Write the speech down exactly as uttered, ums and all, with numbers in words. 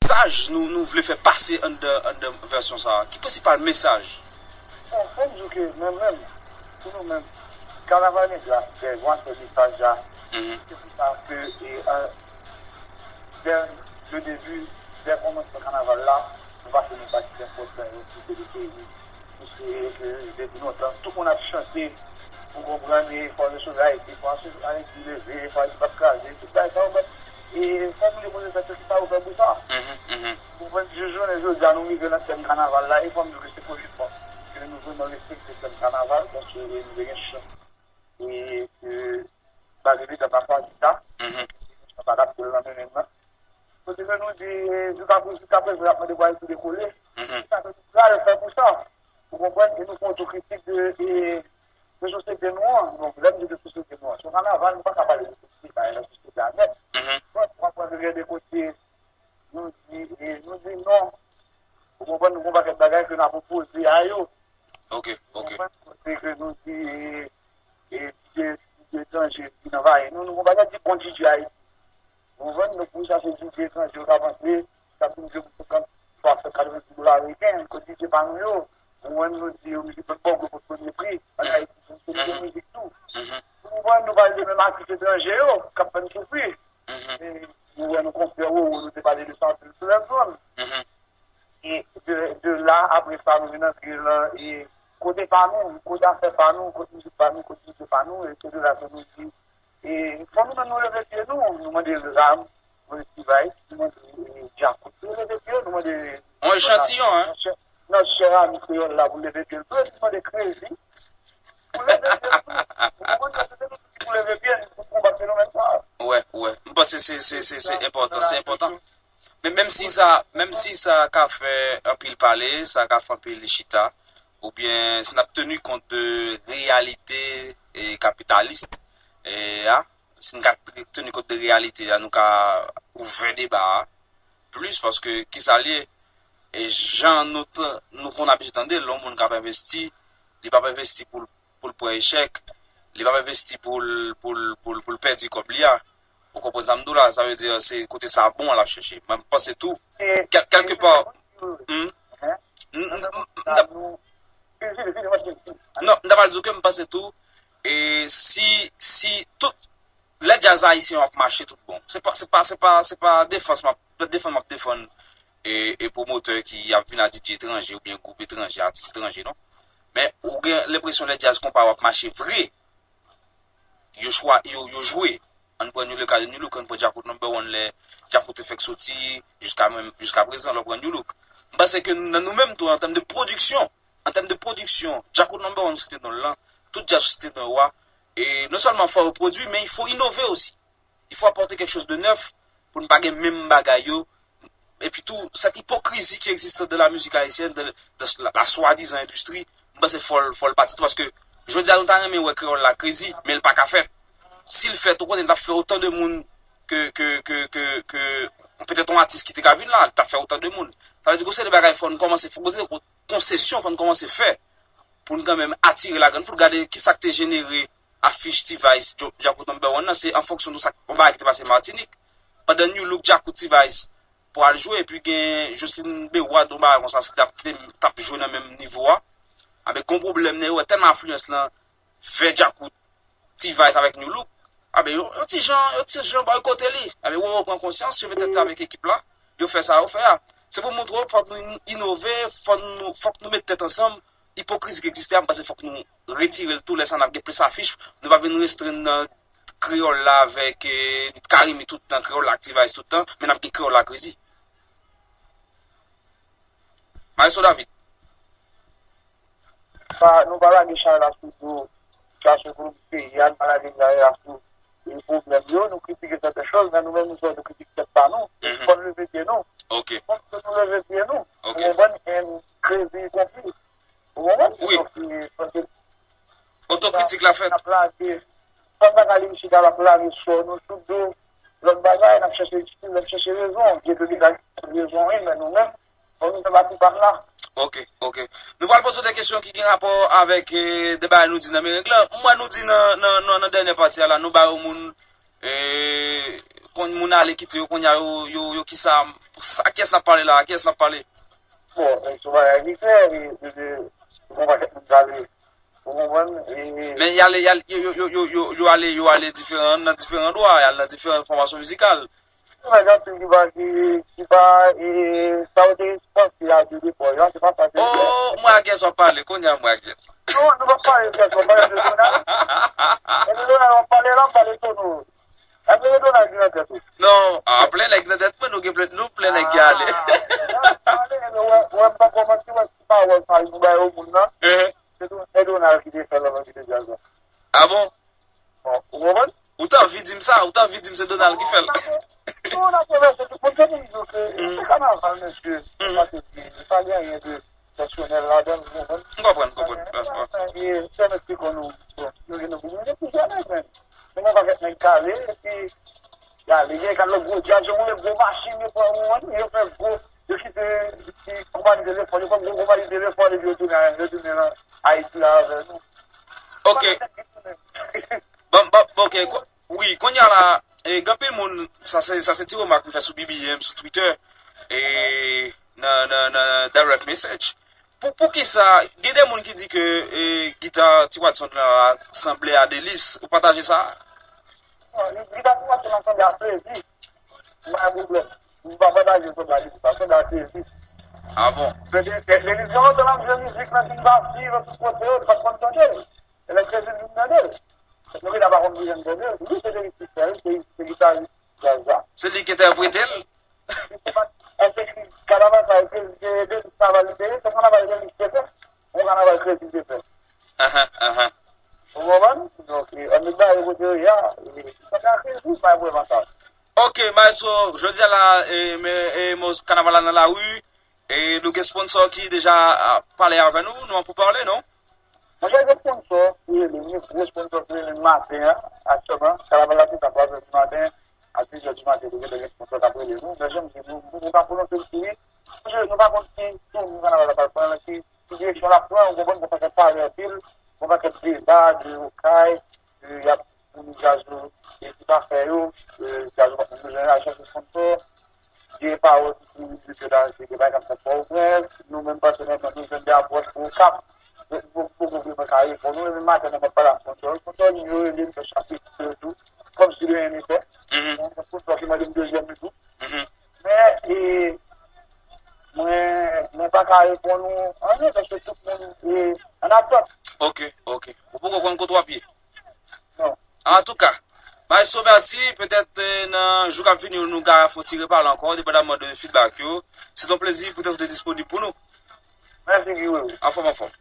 mesaj nou, nou vle fè pase anndan, anndan vèsyon sa a? Ki prensipal mesaj? Bon, fò m di w ke mwen menm, pou nou menm, Kanaval Negra, se gwan se mesaj la. Mhm. Se pou sa ke, e, an, dè le debi, dè kòmansman kanaval la, nou pase mesaj ki enpòtan yo pou peyi. Mesye, ke depi lontan, tout moun ap chante, ou konprann, e fò yo sove Ayiti, fò Ayiti leve, fò Ayiti p ap kraze, tout bagay sa yo, but, e fò moun yo poze tèt yo, kisa yo fè pou sa? Mhm, mhm. Ou konprann, jis jounen jodi a, nou rive nan tèm kanaval la, e fò m di w ke se premye fwa ke nou vrèman respekte tèm kanaval, paske nou te gen chans, e ke malgre letan pa fasil la, mhm, nou pa adapte l nan menm nan. Kote ke nou di, jiska, jiska prezan, y ap mande pou Ayiti dekole. Mhm. Sa ke nou pral fè pou sa. Ou konprann? E nou fè otokritik de, e, de sosyete nou an. Donk, lè m di de sosyete nou an, se yon kanaval, nou pa ka pale de sosyete, sa, nan sosyete a nèt. Mhm. Bon, w ap wè gen de kote, nou di, e, nou di non. Ou konprann? Nou gen yon pakèt bagay ke n ap opoze a yo. Ok, ok. Ou konprann? Kote ke nou di, e, e, DJ, DJ Danje vin anvayi nou. Nou gen yon pakèt de bon DJ Ayiti. Ou konprann? Donk, pou sa, se DJ etranje yo k avanse, k ap vin jwe pou senkant, swasann, katrevenn dola ameriken, kot DJ pa nou yo. Ou konprann? Nou di yo, misye pot bòglo, pot premye pri. An Ayiti, se yon mizik tou. Ou konprann? Nou pale de menm atis etranje yo, k ap fè n soufri. E, ou wè, nou konfè Roro, nou te pale de sa anpil sou lèzonn. E de, de la, apre sa, nou vin antre nan, e, kote pa nou, kote afè pa nou, kote mizik pa nou, kote mizik pa nou, e se de la ke nou di, e, fò nou menm nou leve pye nou, nou mande Ram, nou mande T-Vice, nou mande, e, Djakout, nou leve pye nou, nou mande yon echantiyon, hein? Nan chè, nan chè ami kreyòl la, pou leve pye l tou, epi nou mande Crazy, pou leve pye l tou. Ou konprann sa, se nou tout ki pou leve pye n, pou konbat fenomèn sa a. Wè, wè. M panse se, se, se, se enpòtan, se enpòtan. Men menm si sa, menm si sa ka fè anpil pale, sa ka fè anpil chita, oubyen si n ap teni kont de reyalite, e, kapitalis, e, a, si n ka teni kont de reyalite a, nou ka ouvè deba a plis, paske kisa l ye? E jan nou t-, nou konn abitye tande l, yon moun k ap envesti, li p ap envesti pou l, pou l pran echèk, li p ap envesti pou l, pou l, pou l, pou l pèdi kòb li a. Ou konprann sa m di w la? Sa vle di, se kote sa bon l ap chèche. Mwen, m panse tou, kèl-, kèlkepa, hmm? M, m, m, m t ap, non, m t ap al di w ke m panse tou, e si, si tout, lè djaz ayisyen an ap mache tout bon, se pa, se pa, se pa, se pa defans m ap, defann m ap defann, e, e pwomotè ki ap vin a DJ etranje oubyen gwoup etranje, atis etranje, non. Men ou gen lenpresyon lè djaz konpa yo ap mache vre, yo chwa, yo, yo jwe. Ann pran nou le ka de Nu Look, ann pran Djakout Number One, lè Djakout te fèk soti, jiska menm, jiska prezan, lè w pran Nu Look. M panse ke nan nou menm tou, an tèm de pwodiksyon, an tèm de pwodiksyon, Djakout Number One, ou site non l lan, tout djaz ou site non yo a, e non sèlman fò yo pwodui, men il faut innover aussi. Il faut apporter quelque chose de neuf pou n pa gen menm bagay yo. Epi tou, cette hypocrisie qui existe dans la musique haïtienne, dans, dans la, la soi-disant industrie, m panse fò l, fò l pati tou, paske jodi a nou ta renmen wè kreyòl la crazy, men l pa ka fèt. Si l fèt, ou konnen l t ap fè otan de moun ke, ke, ke, ke, ke, petèt yon atis ki te ka vin la, l t ap fè otan de moun. Sa vle di, gon seri de bagay fò n kòmanse, fò, gon seri de konsesyon fò n kòmanse fè pou n kanmenm atire lagrann foul. Gade kisa k te jenere afich T-Vice, Dja-, Djakout Number One nan, se an fonksyon de sa, yon bagay ki te pase Matinik. Pandan Nu Look, Djakout, T-Vice pral jwe, epi gen Jocelyn Bewad, yon bagay konsa, ki t ap, ki te, t ap jwe nan menm nivo a. Anben, gon pwoblèm nan, yo wè tèlman enfliyans lan vè Djakout, T-Vice avèk Nu Look, anben, yo, yo ti jan, yo ti jan bòykote li. Anben, Roro pran konsyans, yo met tèt avèk ekip la, yo fè sa yo fè a. Se pou montre w, fòk nou in-, inove, fòk nou, fòk nou met tèt ansanm, ipokrizi ki egziste a, m panse fòk nou retire l tou, lè sa n ap gen plis afich, nou pa vin restrenn nan kreyòl la avèk, eh, Carimi tout tan, kreyòl la ak T-Vice tout tan, men n ap gen kreyòl la ak Crazy. Maestro David. Pa, nou pa lage chay la sou do sitiyasyon ekonomik peyi a, nou pa lage chay la sou, eh, pwoblèm yo, nou kritike sèten chòz, men nou menm nou fò nou kritike tèt pa nou, fò nou leve pye nou. Ok. Fò nou leve pye nou. Ok. Ou konprann? And Crazy konplis. Ou konprann? Wi. Donk, eh, paske otokritik la fèt. N ap lage, fò n pa ka li chita, n ap lage sò nou sou do lòt bagay, n ap chèche ekskiz, n ap chèche rezon. Byenke li ka gen rezon, wi, men nou menm, fò nou fè pati pa n la. Ok, ok. Nou pral poze de kesyon ki gen rapò avèk, eh, de bagay nou di nan mereng lan. M wè nou di nan, nan, nan, nan dènye pati a la, nou ba yon moun, eh, Kon moun ale kite yo, kounye a yo, yo, yo kisa, sa kiyès n ap pale la, kiyès n ap pale? Bon, e, se yon bagay ki klè, e, e, e, yon pakèt moun k ale, ou konprann? E, men y ale, y ale, yo, yo, yo, yo, yo, yo ale, yo ale diferan, nan diferan andwa, y al nan diferan fòmasyon mizikal. Gen anpil ki pa, ki, ki pa, e, sa yo te panse a de depò, yo, se pa sa ke yo fè. Oh, mwen ak Guess w ap pale, kounye a mwen ak Guess. Non, nou pa pale de Guess, w ap pale de Donald. E de Donald w ap pale la, m pale de Tono. Epi Donald ki nan tèt ou? Non, a, plen nèg nan tèt mwen, nou gen plen, nou plen nèg ki ale. Ah, ale, men wè, wè, m pa kòmanse, wè, ti pawòl sa, nou bay yo moun nan. Eh. Se tou, e Donald ki te fè lòt ki te djaz la. Ah bon? Bon, ou konprann? Ou t anvi di m sa, ou t anvi di m se Donald ki fè l. Non, n ap travèse tout moun, se pou m di w ke, mm, se kanaval, mesye, mm, se pa se di, se pa gen anyen de pèsonèl ladan l, ou konprann? M konprann, m konprann. E, se nèg ki konn nou, bon, nou gen nou pou nou gen plizyè nèg, men. Men gen yon pakèt nèg kale, epi, y ale, gen ka lòt gwo djaz, yo woule gwo machin, yo pran, yo fè gwo, yo kite ti konpayi telefòn, yo pran gwo konpayi telefòn, epi yo tounen, yo tounen nan Ayiti la avè nou. Ok. Bon, bon, ok, ko-, wi, kounye a la, e, gen anpil moun, sa se, sa se ti remak m fè sou B B M, sou Twitter, e, nan, nan, nan direct message. Pou, poukisa, gen de moun ki di ke, e, gita Ti Watson la sanble a Delis, ou pataje sa? Bon, gita Ti Watson la sanble a Krezi. M pa gen pwoblèm. M pa pataje sanble a Delis, sa sanble a Krezi. Ah bon? Delis, Delis, gen lontan l ap jwe mizik nan King Bassy, nan tout kote yo, li pa t konn tande l. E lè Krezi vin tande l. Nou gentan pa konn ki jan n tande l. Wi, se Delis ki fè l, se, se gitaris djaz la. Se li ki entèprete l? Èske kanaval sa, èske se de kanaval li te ye? Se kanaval Delis te fè? Yon kanaval Krezi te fè? Ahan, ahan. Ou konprann? Donk, e, ann met bagay yo kote yo ye a, e, sa ka Krezi, pa pwoblèm ak sa. Ok, maestro, jodi a la, e, men, e, mo kanaval la nan lari, e, nou gen sponsor ki deja, a, pale avè nou, nou an pou pale, non? Mwen gen sponsor ki rele m, gen gwo sponsor ki rele m maten an, aktyèlman, kanaval la se sa, twa zè di maten, a dis zè di maten, depi gen sponsor k ap rele nou, men jan m di nou, nou pa pwononse l sou li, paske nou pa konn ki tournure kanaval la pral pran, ki, ki direksyon l ap pran, ou konprann, gon pakèt pale anpil, gon pakèt deba, de okay, de y ap founi djaz yo, e ki pa fè yo, e, djaz yo pa konn bezwen al chèche sponsor, gen pawòl ki kouri di ke la, se de bagay k ap fèt Pòtoprens, nou menm pèsonèlman, nou jwenn de apwòch pou Okap, nou poko vrèman ka reponn nou, men maten nan m ap pale ak sponsor, sponsor li yo rele m fè chapit tou, kòmsi de anyen te fèt. Mhm. Yon sponsor ki mande m dezyèm li tou. Mhm. Men, e, mwen, mwen pa ka reponn ou anyen, paske tout moun, e, an atant. Ok, ok. Ou poko konn kote w ap ye? Non. Antouka, maestro, mèsi. Petèt, e, nan jou k ap vini yo, nou ka fè yon ti repale ankò, depandamman de feedback yo. Se te yon plezi poutèt ou te disponib pou nou. Mèsi, Guy Wewe. Anfòm, anfòm.